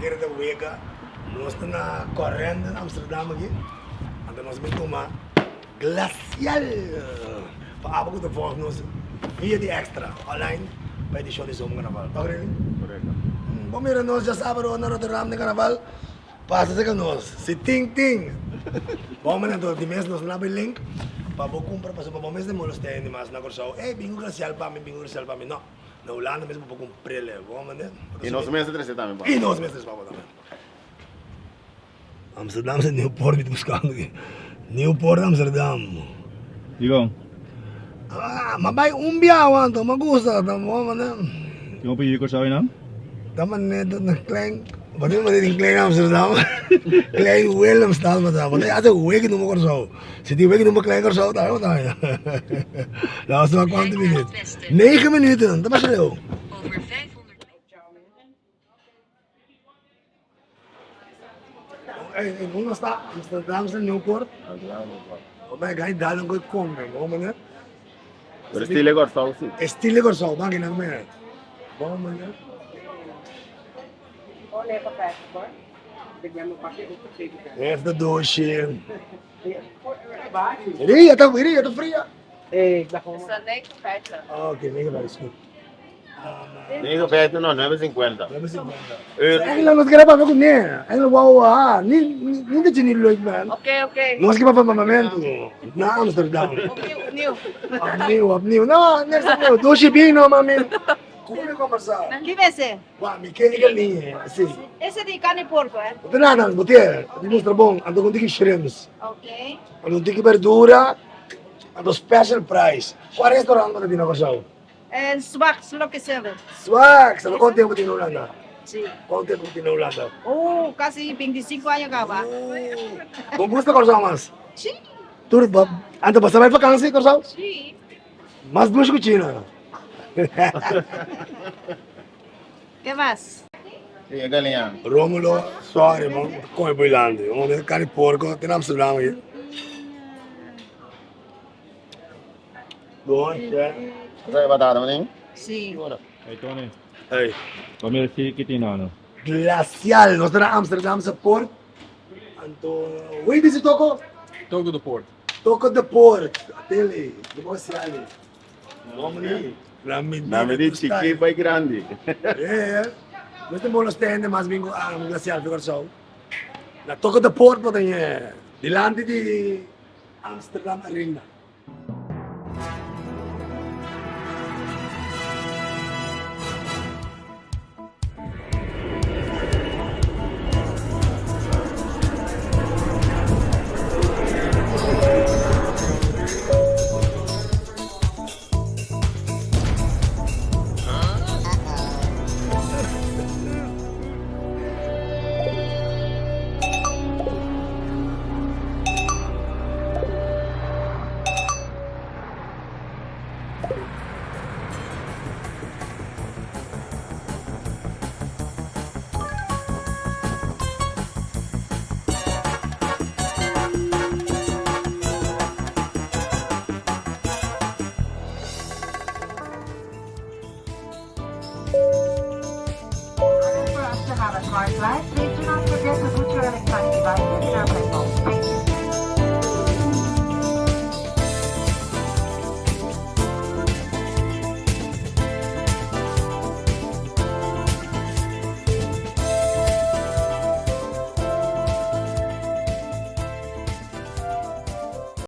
kere ta wega. Nos ta na Corendon Amsterdam aki. Anto nos bin tuma Glacial pa abo ku ta volg nos via di Extra online pa edishon di Zomer Carnaval. Tok Rene? Korekto. Bo mira nos djasabado na Rotterdam den Carnaval. Pasa serka nos. Si tin tin. Bo manda anto di mes nos laba e link pa bo kumpra pasobra bo mes ta molestia hende mas na Kòrsou. Ey bin ku Glacial pa mi, bin ku Glacial pa mi. No. Na Hulanda mes bo por kumpr'el. Bo manda. I nos mes ta trese tambe pa bo. I nos mes ta trese pa bo tambe. Amsterdam se Nieuwpoort mi ta buskando aki. Nieuwpoort Amsterdam. Dikon? Ah, ma bai un biaha anto, ma gusta, ta bon mane. Tin hopi yu Kòrsou einan? Ta mane ta na klein, bo tin mane tin klein Amsterdam, klein Willemstad bo ta, bo ta hace weki numa Kòrsou. Si tin weki numa klein Kòrsou tambe bo ta haña. Laat ons wak kuantu minuut. Negen minuten, ta masha leu. Ey, unda sta Amsterdamse Nieuwpoort? Oh my God, daar dan koe kom, man. Meneer. Pero estilo Kòrsou si. Estilo Kòrsou, ban kinan meneer. Bon meneer. Oh, nee, perfect hoor. Ik ben mijn pakje ook vergeten. Heeft de doosje. Ria, ta ria, ta fria. Eh, ik ben gewoon. Is dat 59? Oké, 59 is goed. 59 no, 9.50. 9.50. Euro. Eigenlijk nos kere papia kuné. Eigenlijk wou ah, ni ni dat je niet leuk bent. Oké, oké. Nos ke papia mamamentu na Amsterdam. Opnieuw, opnieuw. Opnieuw, opnieuw. No, niks opnieuw. Doosje bino, mami. Koe mi kombersá. Ki mester? Wa, mi ke e galiña, si. Ese di carne porco, eh? No ta nada, bo te, di mustra bon. Anto con tiki shrimps. Ok. Anto un tiki berdura. Anto special price. Kua restaurant bo ta tin na Kòrsou? En Swag, Slokke Seven. Swag! Sabe kon tempu tin na Hulanda? Si. Kon tempu tin na Hulanda? Oh, kasi 25 aña kaba. Oh. Bo gusta Kòrsou mas? Si. Tur, bo, anto bo sa bai vakansi Kòrsou? Si. Mas dushi ku China. Ke mas? Si, e galiña. Romulo, sorry man, kome bo ilandi. Un homber kari porko tin Amsterdam aki. Bon, che. Esa e batata, manin? Si. Hey Tony. Hey. Bo mira si ki tin nano. Glacial, nos ta na Amsterdamse Poort. Anto, hoe heet deze toko? Toko de Poort. Toko de Poort. Atele, de Glacial. Bon, Na mi di chiki bai grandi. Eh, nos tin bolos tende mas bin ku Glacial fi Kòrsou. Na Toko de Poort bo ta ñe, dilanti di Amsterdam Arena.